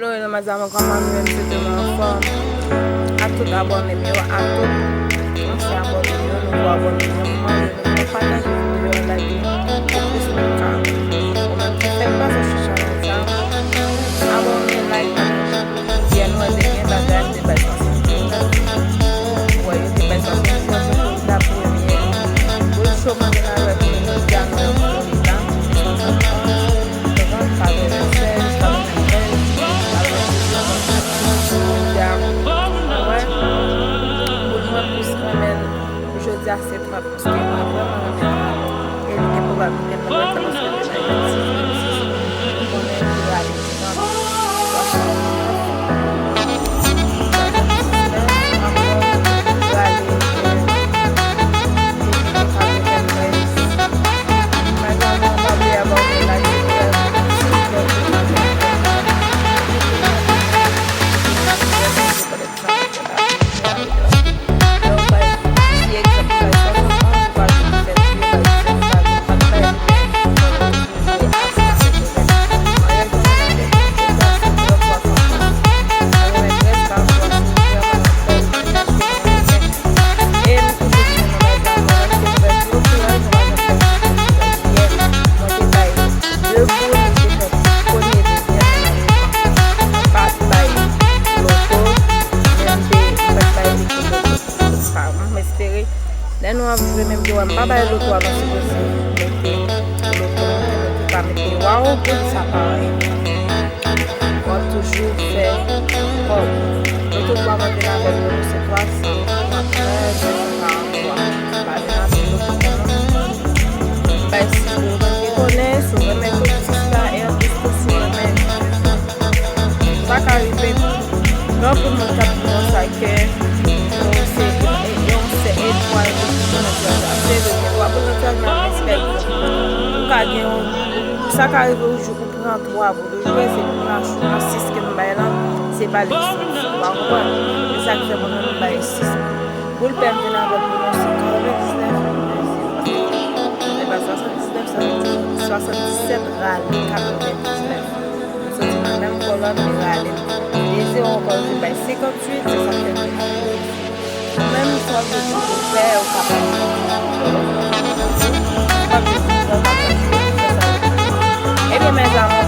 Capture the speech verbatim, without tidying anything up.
Hello, hello, mes amours, kòman nou ye? M swete nou anfòm. A tout abòne m yo, a tout ansyen abòne m yo, nouvo abòne m yo, m mande nou pataje videyo a, like li pou plis moun ka. Ou menm ki fèk pase sou chanèl sa, abòne, like, pataje. Yè nou wè te gen bagay, m te bay konsèy. Ou wè yo te bay konsèy pou la premyè. Boul cho mande n avèk nou, jodi a nou nan Florida. Swasann, katrevennsèz, katreventrèz, katrevendiznèf. Jodi a, ou wè, boul mwen plis renmen l. Jodi a se trant paske mwen vrèman renmen trant. E li gen pwobab li gen nan trant paske li bay vennsèt, vennsèt. Ou konnen li rale trant, swasannèf, swasanndiznèf, ankò rale, euh, katreventrèz. Mes amours, pa bliye abòne, like, share, subscribe. Sa, m espere. Lè nou ap jwe, menm jan m pa bay loto a, nou sipoze mete loto, nou te mete, pa mete waw, pou sa pa anyen. W ap toujou fè kòb. Loto twa mwen te nan avèk nou, se twa san tranntrèz, se san karanntwa. Pa vin ap loto pou nou. Bay si ou renmen konnen, si ou renmen tout ti sa, e anplis tou si ou renmen Sa ka rive, gen anpil moun k ap di konsa ke yo se, yo se etwal pou moun nan tèt la. Se vre, gen twa moun nan tèt la, men se pa egzanp. Ou ka gen yon, sa ka rive yon jou ou pran twa boul ou jwe, se pou nan jou nan sis ke m bay lan, se pa l ki soti. Ou pa konprann? Se sa k fè mwen menm m bay sis boul. Boul pè m vin avèk boul nou se katrevendiznèf, e pa swasanndiznèf, swasanndiznèf, swasanndiznèf, swasanndiznèf, rale katrevendiznèf. M soti nan menm kòlòn, li rale m de zewo ankò, li bay senkantuit, se sa k fè m vin. Ou menm, sa vle di ou pè, ou kapab. Sa vle di ou kapab. Ebyen, mes amours,